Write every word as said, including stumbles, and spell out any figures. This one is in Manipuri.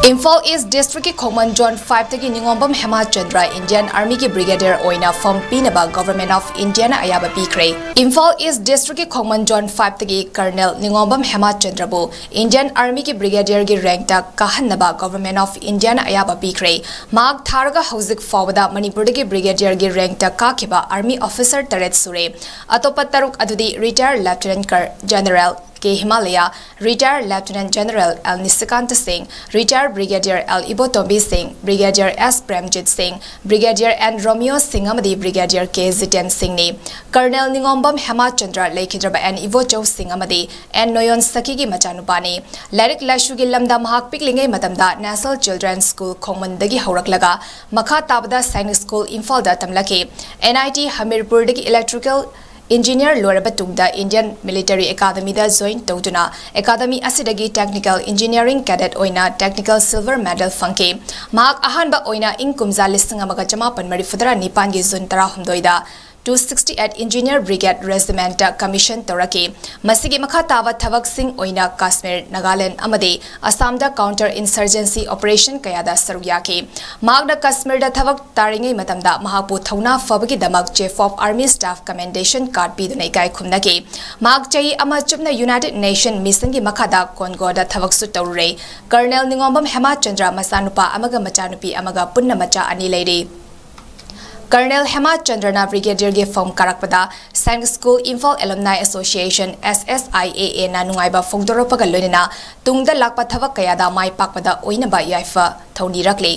ꯏꯝꯐꯥꯜ ꯏꯁ ꯗꯤꯁꯇ꯭ꯔꯤꯛꯀꯤ ꯈꯣꯡꯃꯟ ꯖꯣꯟ ꯐꯥꯏꯚꯇꯒꯤ ꯅꯤꯉꯣꯝꯕꯝ ꯍꯦꯃꯥꯆꯟꯗ꯭ꯔ ꯏꯟꯗꯤꯌꯟ ꯑꯥꯔꯃꯤꯒꯤ ꯕ꯭ꯔꯤꯒꯦꯗꯤꯌꯔ ꯑꯣꯏꯅ ꯐꯝ ꯄꯤꯅꯕ ꯒꯣꯚꯔꯟꯃꯦꯟꯠ ꯑꯣꯐ ꯏꯟꯗꯤꯌꯥꯅ ꯑꯌꯥꯕ ꯄꯤꯈ꯭ꯔꯦ꯫ ꯏꯝꯐꯥꯜ ꯏꯁ ꯗꯤꯁꯇ꯭ꯔꯤꯛꯀꯤ ꯈꯣꯡꯃꯟ ꯖꯣꯟ ꯐꯥꯏꯚꯇꯒꯤ ꯀꯔꯅꯦꯜ ꯅꯤꯉꯣꯝꯕꯝ ꯍꯦꯃꯥꯆꯟꯗ꯭ꯔꯕꯨ ꯏꯟꯗꯤꯌꯟ ꯑꯥꯔꯃꯤꯒꯤ ꯕ꯭ꯔꯤꯒꯦꯗꯤꯌꯔꯒꯤ ꯔꯦꯡꯛꯇ ꯀꯥꯍꯟꯅꯕ ꯒꯣꯚꯔꯟꯃꯦꯟꯠ ꯑꯣꯐ ꯏꯟꯗꯤꯌꯥꯅ ꯑꯌꯥꯕ ꯄꯤꯈ꯭ꯔꯦ꯫ ꯃꯍꯥꯛ ꯊꯥꯔꯒ ꯍꯧꯖꯤꯛ ꯐꯥꯎꯕꯗ ꯃꯅꯤꯄꯨꯔꯗꯒꯤ ꯕ꯭ꯔꯤꯒꯦꯗꯤꯌꯔꯒꯤ ꯔꯦꯡꯛꯇ ꯀꯥꯈꯤꯕ ꯑꯥꯔꯃꯤ ꯑꯣꯐꯤꯁꯥꯔ ꯇꯔꯦꯠ ꯁꯨꯔꯦ꯫ ꯑꯇꯣꯞꯄ ꯇꯔꯨꯛ ꯑꯗꯨꯗꯤ ꯔꯤꯇꯥꯌꯔ ꯂꯦꯐꯇꯤꯅꯦꯟꯠ ꯀꯔ-, ꯖꯦꯅꯔꯦꯜ ꯀꯦ ꯍꯤꯃꯥꯂꯌꯥ, ꯔꯤꯇꯥꯌꯔ ꯂꯦꯐꯇꯤꯅꯦꯟꯠ ꯖꯦꯅꯔꯦꯜ ꯑꯦꯜ ꯅꯤꯁꯤꯀꯥꯟꯇ ꯁꯤꯡ, ꯔꯤꯇꯥꯌꯔ ꯕ꯭ꯔꯤꯒꯦꯗꯤꯌꯔ ꯑꯦꯜ ꯏꯕꯣꯇꯣꯝꯕꯤ ꯁꯤꯡ, ꯕ꯭ꯔꯤꯒꯦꯗꯤꯌꯔ ꯑꯦꯁ ꯄ꯭ꯔꯦꯝꯖꯤꯠ ꯁꯤꯡ, ꯕ꯭ꯔꯤꯒꯦꯗꯤꯌꯔ ꯑꯦꯟ ꯔꯣꯃꯤꯌꯣ ꯁꯤꯡ ꯑꯃꯗꯤ ꯕ꯭ꯔꯤꯒꯦꯗꯤꯌꯔ ꯀꯦ ꯖꯤꯇꯦꯟ ꯁꯤꯡꯅꯤ꯫ ꯀꯔꯅꯦꯜ ꯅꯤꯉꯣꯝꯕꯝ ꯍꯦꯃꯥꯆꯟꯗ꯭ꯔ ꯂꯩꯈꯤꯗ꯭ꯔꯕ ꯑꯦꯟ ꯏꯕꯣꯆꯧ ꯁꯤꯡ ꯑꯃꯗꯤ ꯑꯦꯟ ꯅꯣꯌꯣꯟ ꯁꯈꯤꯒꯤ ꯃꯆꯥꯅꯨꯄꯥꯅꯤ꯫ ꯂꯥꯏꯔꯤꯛ ꯂꯥꯏꯁꯨꯒꯤ ꯂꯝꯗ ꯃꯍꯥꯛ ꯄꯤꯛꯂꯤꯉꯩ ꯃꯇꯝꯗ ꯅꯦꯁꯅꯦꯜ ꯆꯤꯜꯗ꯭ꯔꯦꯟ ꯁ꯭ꯀꯨꯜ ꯈꯣꯡꯃꯟꯗꯒꯤ ꯍꯧꯔꯛꯂꯒ ꯃꯈꯥ ꯇꯥꯕꯗ ꯁꯥꯏꯅꯤꯛ ꯁ꯭ꯀꯨꯜ ꯏꯝꯐꯥꯜꯗ ꯇꯝꯂꯛꯈꯤ꯫ ꯑꯦꯟ ꯑꯥꯏ ꯇꯤ ꯍꯃꯤꯔꯄꯨꯔꯗꯒꯤ ꯏꯂꯦꯛꯇ꯭ꯔꯤꯀꯦꯜ ꯏꯟꯖꯤꯅꯤꯌꯔ ꯂꯣꯏꯔꯕ ꯇꯨꯡꯗ ꯏꯟꯗꯤꯌꯟ ꯃꯤꯂꯤꯇꯔꯤ ꯑꯦꯀꯥꯗꯃꯤꯗ ꯖꯣꯏꯟ ꯇꯧꯗꯨꯅ ꯑꯦꯀꯥꯗꯃꯤ ꯑꯁꯤꯗꯒꯤ ꯇꯦꯛꯅꯤꯀꯦꯜ ꯏꯟꯖꯤꯅꯤꯌꯔꯤꯡ ꯀꯦꯗꯦꯠ ꯑꯣꯏꯅ ꯇꯦꯛꯅꯤꯀꯦꯜ ꯁꯤꯜꯚꯔ ꯃꯦꯗꯜ ꯐꯪꯈꯤ꯫ ꯃꯍꯥꯛ ꯑꯍꯥꯟꯕ ꯑꯣꯏꯅ ꯏꯪ ꯀꯨꯝꯖꯥ ꯂꯤꯁꯤꯡ ꯑꯃꯒ ꯆꯃꯥꯄꯟ ꯃꯔꯤꯐꯨꯇꯔꯥ ꯅꯤꯄꯥꯟꯒꯤ ꯖꯨꯟ ꯇꯔꯥꯍꯨꯝꯗꯣꯏꯗ two sixty eight Engineer Brigade Regiment ꯇ ꯀꯃꯤꯁꯟ ꯇꯧꯔꯛꯈꯤ꯫ ꯃꯁꯤꯒꯤ ꯃꯈꯥ ꯇꯥꯕ ꯊꯕꯛꯁꯤꯡ ꯑꯣꯏꯅ ꯀꯥꯁꯃꯤꯔ, ꯅꯥꯒꯥꯂꯦꯟꯗ ꯑꯃꯗꯤ ꯑꯁꯥꯝꯗ counter insurgency operation ꯀꯌꯥꯗ ꯁꯔꯨꯛ ꯌꯥꯈꯤ꯫ ꯃꯍꯥꯛꯅ ꯀꯥꯁꯃꯤꯔꯗ ꯊꯕꯛ ꯇꯥꯔꯤꯉꯩ ꯃꯇꯝꯗ ꯃꯍꯥꯛꯄꯨ ꯊꯧꯅꯥ ꯐꯕꯒꯤꯗꯃꯛ Chief of Army Staff Commendation Card ꯄꯤꯗꯨꯅ ꯏꯀꯥꯏ ꯈꯨꯝꯅꯈꯤ꯫ ꯃꯍꯥꯛ ꯆꯍꯤ ꯑꯃ ꯆꯨꯞꯅ United Nation Mission ꯒꯤ ꯃꯈꯥꯗ ꯀꯣꯟꯒꯣꯗ ꯊꯕꯛꯁꯨ ꯇꯧꯔꯨꯔꯦ꯫ ꯀꯔꯅꯦꯜ ꯅꯤꯉꯣꯝꯕꯝ ꯍꯦꯃꯥꯆꯟꯗ꯭ꯔ ꯃꯆꯥꯅꯨꯄꯥ ꯑꯃꯒ ꯃꯆꯥꯅꯨꯄꯤ ꯑꯃꯒ ꯄꯨꯟꯅ ꯃꯆꯥ ꯑꯅꯤ ꯂꯩꯔꯤ꯫ ꯀꯔꯅꯦꯜ ꯍꯦꯃꯥꯆꯟꯗ꯭ꯔꯅ ꯕ꯭ꯔꯤꯒꯦꯗꯤꯌꯔꯒꯤ ꯐꯝ ꯀꯥꯔꯛꯄꯗ Science School Imphal Alumni Association, S S I A A ꯅ ꯅꯨꯡꯉꯥꯏꯕ ꯐꯣꯡꯗꯣꯔꯛꯄꯒ ꯂꯣꯏꯅꯅ ꯇꯨꯡꯗ ꯂꯥꯛꯄ ꯊꯕꯛ ꯀꯌꯥꯗ ꯃꯥꯏ ꯄꯥꯛꯄꯗ ꯑꯣꯏꯅꯕ ꯌꯥꯏꯐ ꯊꯧꯅꯤꯔꯛꯂꯤ꯫